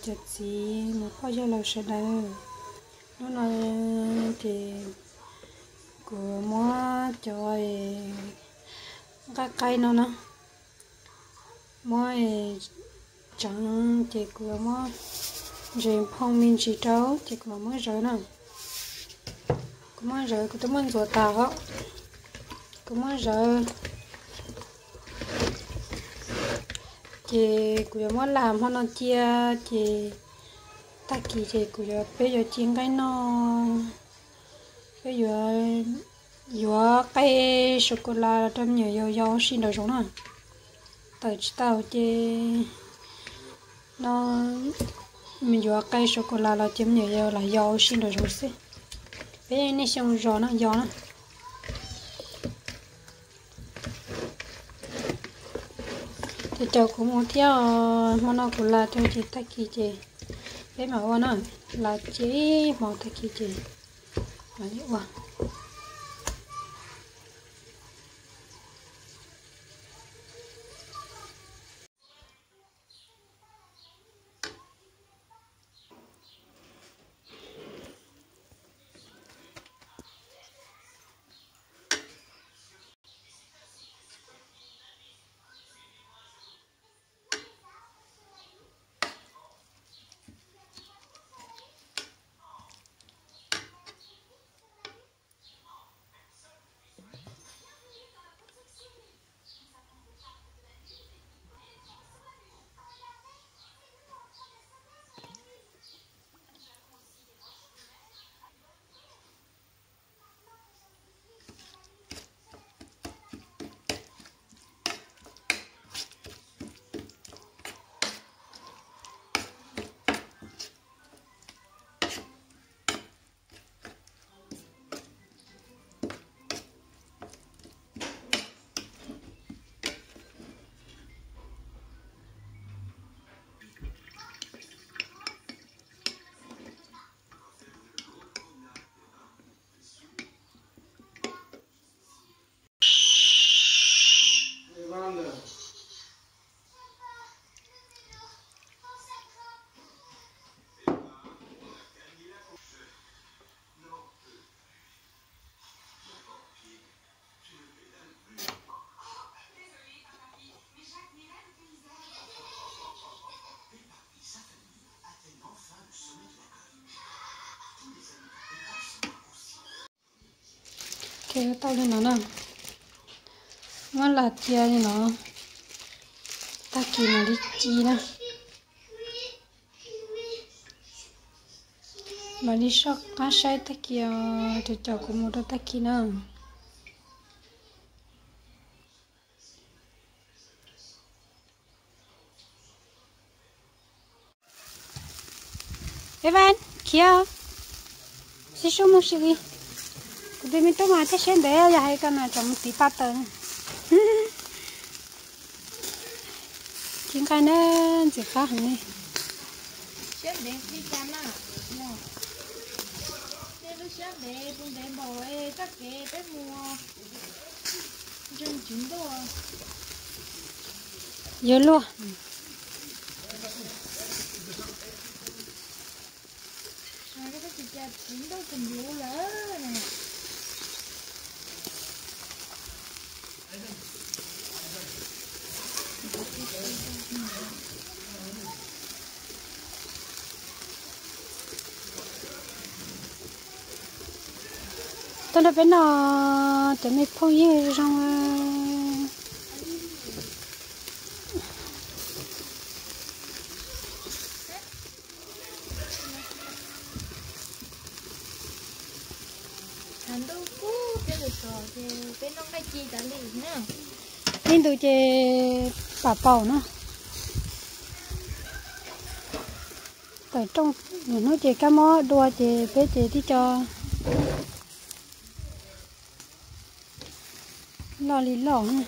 cov txiv mus poj yawg laus sawv daws. Hnub no ces kuv muab cov nqaij qaib no na, muab tseev ces kuv muab ntses phoo me ntsis rau ces kuv mam muab zawv na. Kuv muab zawv, kuv twb muab ntxuav tas os. Kuv muab zawv ces kuv yuav muab lam hmo no cia, ces tag kis ces kuv yuav, peb yuav ci nqaij noj, peb yuav, yuav qe sô cô la los rau me nyuam yaus yau ua si nraum zoov na. Tawm tsis tau ces no, me yuav qe sô cô la los ces me nyuam yaus lam yau ua si nraum zoov xwb. Peb nej xyoo zos no yau na. Ces caum kuv mus thiab, hmo no kuv lam rau ces tag kis ces peb mam ua na, lam cia ib hmo tag kis ces mam li ua. Ces tau li no na, muab lam cia li no, tag kis mam li ci na. Mam li soj qab saib tag kis, caum kuv mus rau tag kis na. Evan, khiav, sib sub mus si li. Kuv tus me tub mas thiaj siab ntev, yog hais ko mas tsam mus tiv paj taws na. Ci nqaij na, ntxim qab heev li. Yuav luag. Tuaj nrog peb noj, cov me phooj ywg zoo. Ib ntus ces pam paum na. Tawm rooj, hnub ces kab mob dua ces peb ces tib co loj li loj na.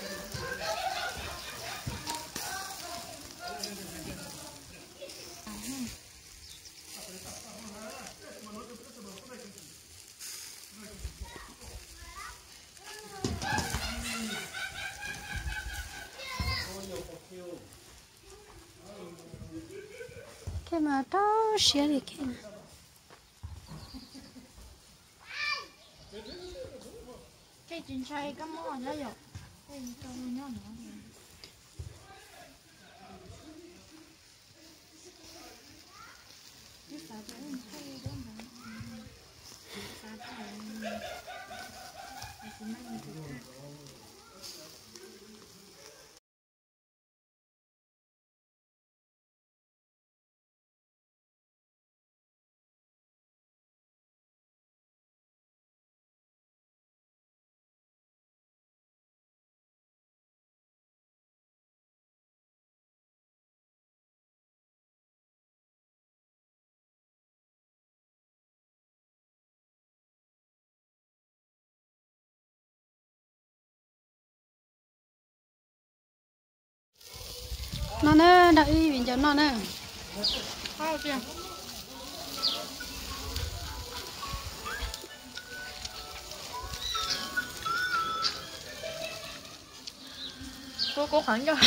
Rau siab li kiag. Tej tsis ntshai koj muab nyob yom, tej tsis tau nyob no. Twb xav tias ntshai dab ntawd, xav tias tsis muaj nws tus kheej. No na, nrog ib viv ncaus noj na. Kuv qhov ncauj.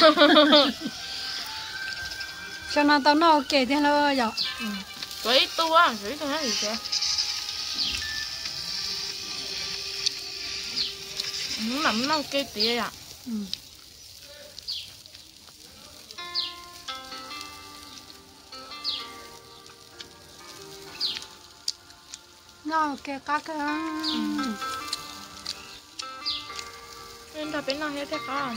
Xyoo no tau noj ua ke tiag lauj yom. Tsuav ib tug, tsuav ib tug nyob tim tsev. Hnub mam noj ua ke tiag yom. Noj ua ke qab kawg. Nrog peb noj thiab thiaj qab.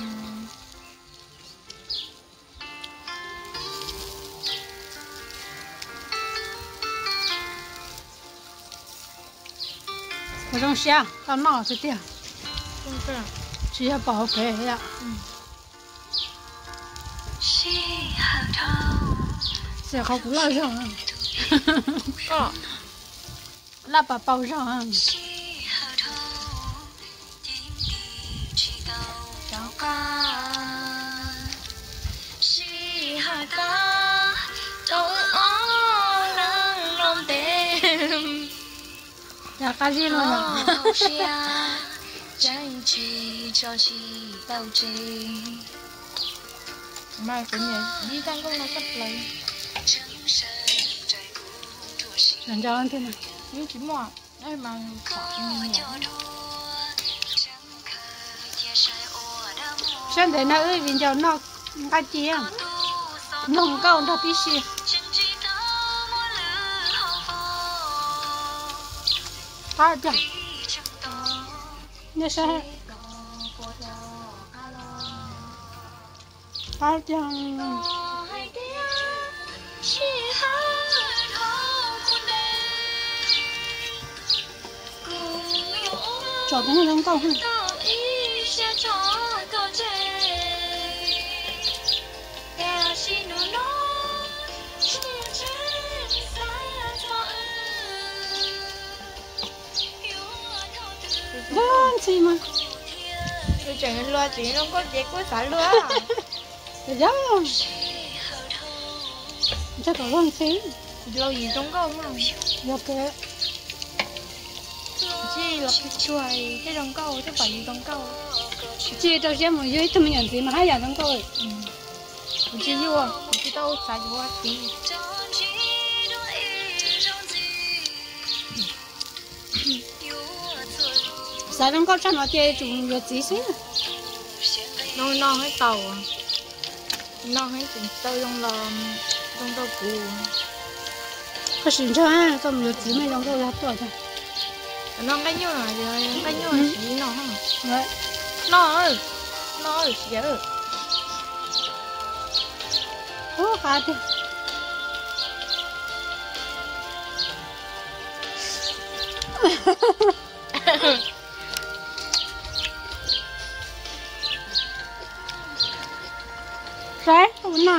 Kuv zoo siab tau noj xwb tiag. Tsis yog pom hauv phev yom. Xiam qhov kuv loj zog. Laj pas paus zog. Cas qab zib no. Mas kuv niam ib tag nkauj no tshaj plaws. Ntso thiab. Yeej tsis muaj. Sab ntev no wb viv ncaus noj nqaij ci, mloog nkauj nrog tib si. Qab tiag. Nej saib. Qab tiag. Tsom tus zoo nkauj. Luag ntxhi mas. Tseem luag tseem zoo nkauj ces kuj xav luag. Yog, ntshe kom luag ntxhi. Los yus zoo nkauj. Yog tias tsis los tsuag thiaj zoo nkauj thiaj pom yus zoo nkauj. Tsis rau siab mus yuav ib tug me nyuam ntxiv mas haj yam zoo nkauj. Kuv tsis yuav, kuv tsis tau xav yuav txiv. Xav zoo nkauj tshaj no ces tsum yuav txiv xwb. No no heev tau, no heev tseem tau zoo los zoo rau kuv. Koj sim ntsog, koj mus yuav txiv mas zoo nkauj yog tuaj. No nqaij nyuj, nqaij nyuj siv no. No, no siv. Ub, qab tiag. Saib, ua no.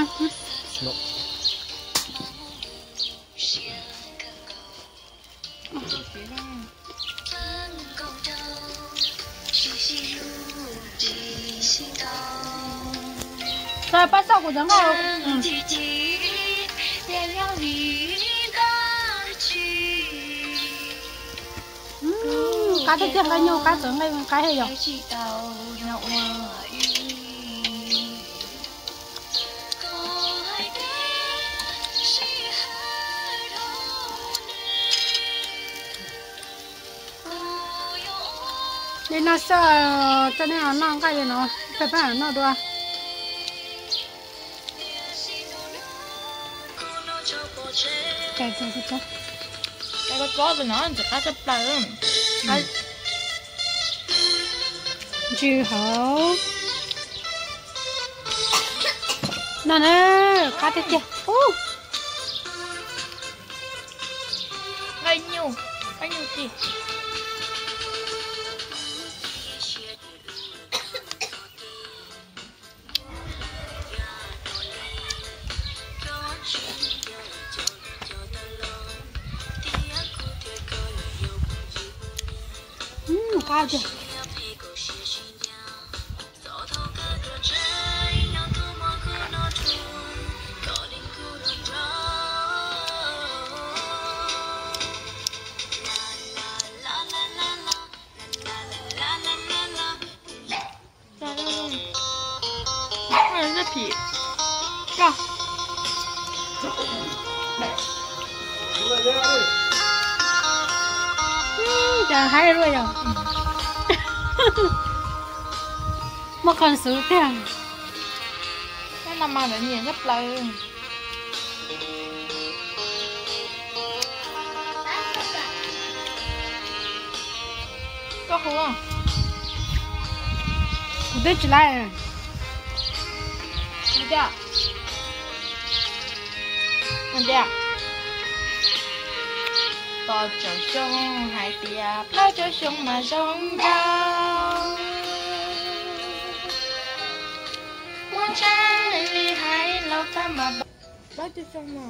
Saib, pab xauj kuv cov nqaij. Qab tiag tiag, nqaij nyuj qab txawv nqaij qaib thiab yom. Li no xwb, coj nej noj nqaij li no, peb noj dua. Cov tsob no ntxim qab tshaj plaws. Ntsis hauv no na, qab tiag tiag. Nqaij nyuj, nqaij nyuj ci. Qab tiag. Cas haib luaj yog. Muaj qhov xwv tiag. Nyob no mas lawv nyiam nyob plaws. Koj hu. Kuv twb tsis laib. Ua cas? Ua cas? Plaub caug xyoo hais tias plaub caug xyoo mas zoo nraug. Muaj tseeb li hais los tag mas plaub caug xyoo no.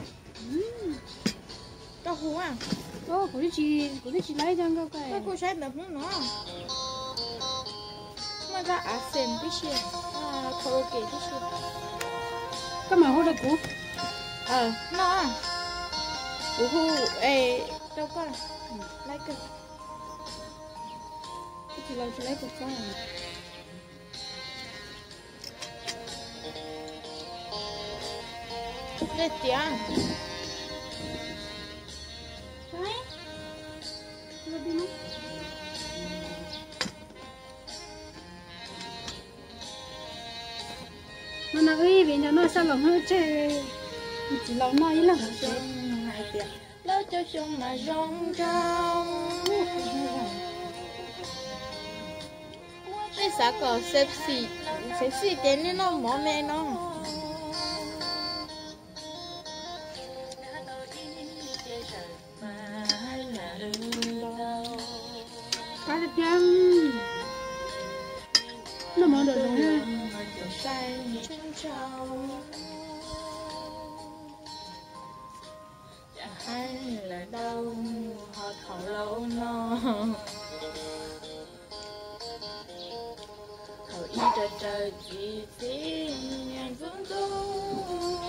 Koj hu a. Kuv twb tsis, kuv twb tsis laib cov nkauj koj kuj saib ntawv Hmoob no. Muaj zaj absent tib si, karaoke tib si. Koj mam hu rau kuv. No, kuv hu rau koj. Laib kawg. Tsis laib kawg. Dej tiag. No no wb ib viv ncaus noj sab laug hnub tseg, tsis laus noj ib leeg hauv tsev. Hais tias plaub caug xyoo mas zoo nraug. Nej xav kom sexy, sexy ces nej noj mov me no. Qab tiag tiag. Noj mov nram zoov na. Hais lawm ntau, ho thaum laus no, thaum ib raws raws txi txiv ntxub ntxub,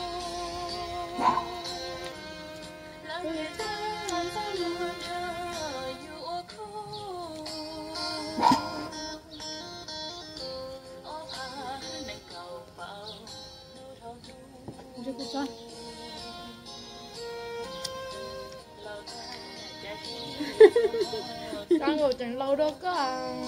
lawv nyiam txawj ntxub luag nrog yus ua khub. Ob phav nees nkaum paus, Kab nkaus tseem laus dua koj.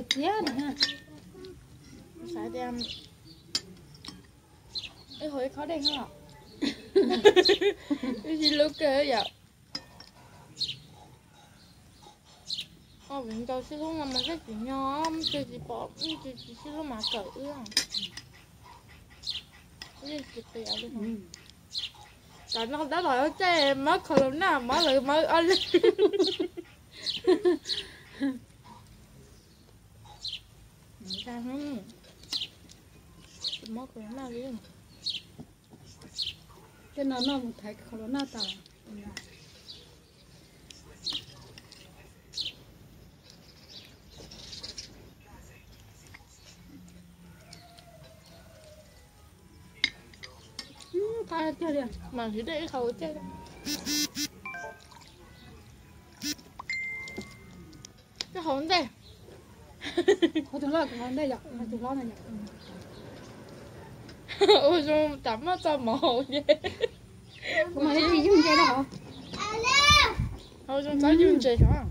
Txiav, txiav, xav tias ib hauv ib khob dej no. Ib si lub kawg yom. Vim ncaus sib hlub no mas tsis nyob, tsis pom, tsis sib hlub mas kawm wb. Tam no tab tom caij mab khaus los naj mab lawv mab ob lwm. Mab khaus los naj li. Tej no noj mus thaiv khaus los naj tas. Qab tiag li, mas hais dej ib qho ua caij. Koj haus ntej. Haus tus hlob, kuv haus ntej yom, haus tus hlob no yom. Ua zoo tsam muab txoj mov haus ces. Kuv mam li yug ntses no hov. Haus zoo txhob yug ntses hov.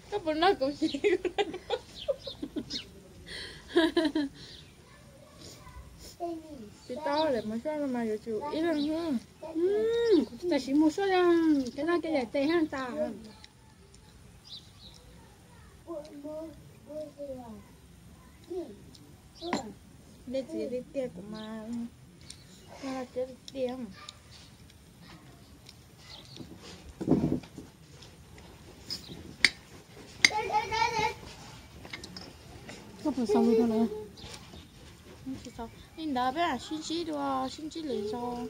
Koj puas noj kuv tsis? Tsis tau lawm, mov suab no mas yuav tsum ib leeg. Kuv tsis tau siv mus suab, kev noj kev yaim tes haj tas. Dej txias tiag tiag, kuv mas noj dej tiag tiag. Koj puas xaus lus rau lawv? Tsis xaus, li ntawd peb sib ntsib dua, sib ntsib lwm zaus.